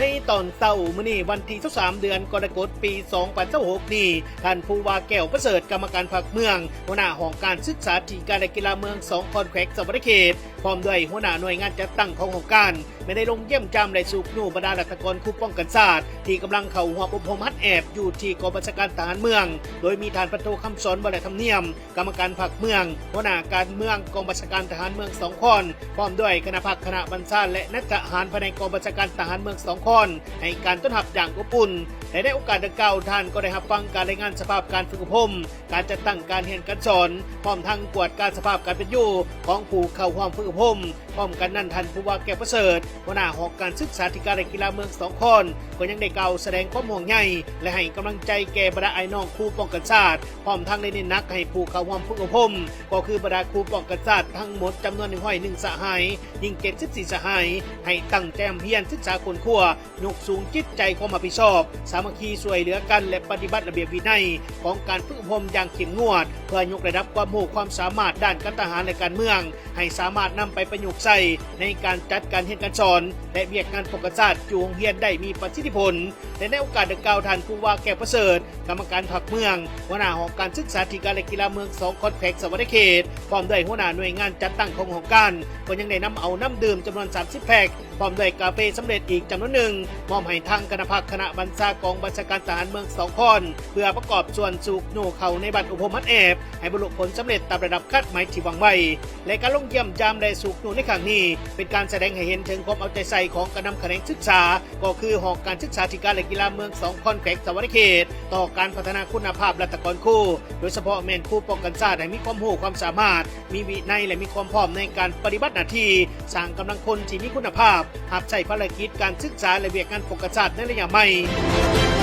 ໃນຕອນເຊົ້າມື້ນີ້ ວັນທີຊາວສາມ ເດືອນກໍລະກົດ ປີສອງພັນຊາວຫົກນີ້, ທ່ານ ພູວາ ແກ້ວປະເສີດ ກຳມະການພັກເມືອງ, ຫົວໜ້າຫ້ອງການສຶກສາທິການ ແລະ ກິລາເມືອງສອງ ຄອນແຂວງສະຫວັນນະເຂດ ພ້ອມດ້ວຍຫົວໜ້າໜ່ວຍງານຈັດຕັ້ງຂອງຫ້ອງການ ແມ່ນໄດ້ລົງຢ້ຽມຢາມ ແລະ ສູບຍູ້ບັນດາລັດຖະກອນຄູປ້ອງກັນຊາດ ທີ່ກຳລັງເຂົ້າຮ່ວມອົບຮົມຫັດແອບຢູ່ທີ່ກອງບັນຊາການທະຫານເມືອງ, ໂດຍມີທ່ານ ພັນໂທ ຄຳສອນ ວະລະທຳນຽມ ກຳມະການພັກເມືອງ, ຫົວໜ້າການເມືອງກອງບັນຊາການທະຫານເມືອງສອງຄອນ, ພ້ອມດ້ວຍຄະນະພັກ, ຄະນະບັນຊາ ແລະ ນາຍທະຫານພາຍໃນກອງບັນຊາການທະຫານເມືອງສອງຄອນ ໃຫ້ການຕ້ອນຮັບຢ່າງອົບອຸ່ນ ແລະ ໃນໂອກາດດັ່ງກ່າວ, ທ່ານກໍໄດ້ຮັບຟັງການລາຍງານສະພາບການຝຶກອົບຮົມ, ການຈັດຕັ້ງການຮຽນການສອນ, ພ້ອມທັງກວດກາສະພາບການເປັນຢູ່ຂອງຜູ້ເຂົ້າຮ່ວມຝຶກອົບຮົມ. ພ້ອມກັນນັ້ນ, ທ່ານ ພູວາ ແກ້ວປະເສີດ ຫົວໜ້າຫ້ອງການສຶກສາທິການ ແລະ ກິລາເມືອງສອງຄອນ ກໍຍັງໄດ້ກ່າວສະແດງຄວາມຫ່ວງໃຍ ແລະ ໃຫ້ກຳລັງໃຈແກ່ບັນດາອ້າຍນ້ອງຄູປ້ອງກັນຊາດ, ພ້ອມທັງໄດ້ເນັ້ນໜັກໃຫ້ຜູ້ເຂົ້າຮ່ວມຝຶກອົບຮົມ ກໍຄືບັນດາຄູປ້ອງກັນຊາດທັງໝົດຈຳນວນໜຶ່ງຮ້ອຍໜຶ່ງສະຫາຍ, ຍິງເຈັດສິບສີ່ສະຫາຍ, ໃຫ້ຕັ້ງໃຈຮ່ຳຮຽນ, ສຶກສາຄົ້ນຄວ້າ, ຍົກສູງຈິດໃຈຄວາມຮັບຜິດຊອບ, ສາມັກຄີຊ່ວຍເຫຼືອກັນ ແລະ ປະຕິບັດລະບຽບວິໄນຂອງການຝຶກອົບຮົມຢ່າງເຂັ້ມງວດ, ເພື່ອຍົກລະດັບຄວາມຮູ້ຄວາມສາມາດດ້ານການທະຫານ ແລະ ການເມືອງ ໃຫ້ສາມາດນຳໄປປະຍຸກໃຊ້ໃນການຈັດການຮຽນການສອນ ແລະ ວຽກງານປ້ອງກັນຊາດຢູ່ໂຮງຮຽນໄດ້ມີປະສິດທິຜົນ. ແລະ ໃນໂອກາດດັ່ງກ່າວ, ທ່ານ ພູວາ ແກ້ວປະເສີດ ກຳມະການພັກເມືອງ, ຫົວໜ້າຫ້ອງການສຶກສາທິການ ແລະ ກິລາເມືອງສອງ ຄອນແຂວງສະຫວັນນະເຂດ, ພ້ອມດ້ວຍຫົວໜ້າໜ່ວຍງານຈັດຕັ້ງຂອງຫ້ອງການ ກໍຍັງໄດ້ນຳເອົານ້ຳດື່ມຈຳນວນສາມສິບແພັກ ພ້ອມດ້ວຍກາເຟສຳເລັດອີກຈຳນວນໜຶ່ງ ມອບໃຫ້ທາງຄະນະພັກ, ຄະນະບັນຊາກອງບັນຊາການທະຫານເມືອງສອງຄອນ ເພື່ອປະກອບສ່ວນສູບຍູ້ເຂົ້າໃນບັດອົບຮົມຫັດແອບ ໃຫ້ບັນລຸຜົນສຳເລັດຕາມລະດັບຄາດໝາຍທີ່ວາງໄວ້. ແລະ ການລົງຢ້ຽມຢາມ ແລະ ສູບຍູ້ໃນຄັ້ງນີ້ ເປັນການສະແດງໃຫ້ເຫັນເຖິງຄວາມເອົາໃຈໃສ່ຂອງການນຳຂະແໜງສຶກສາ ກໍຄືຫ້ອງການສຶກສາທິການ ແລະ ກິລາເມືອງສອງຄອນແຂວງສະຫວັນນະເຂດ ຕໍ່ການພັດທະນາຄຸນນະພາບລັດຖະກອນຄູ, ໂດຍສະເພາະແມ່ນຄູປ້ອງກັນຊາດ ໃຫ້ມີຄວາມຮູ້ຄວາມສາມາດ, ມີວິໄນ ແລະ ມີຄວາມພ້ອມໃນການປະຕິບັດໜ້າທີ່, ສ້າງກຳລັງພົນທີ່ມີຄຸນນະພາບ ຮັບໃຊ້ພາລະກິດການສຶກສາ ແລະ ວຽກງານປ້ອງກັນຊາດໃນໄລຍະໃໝ່.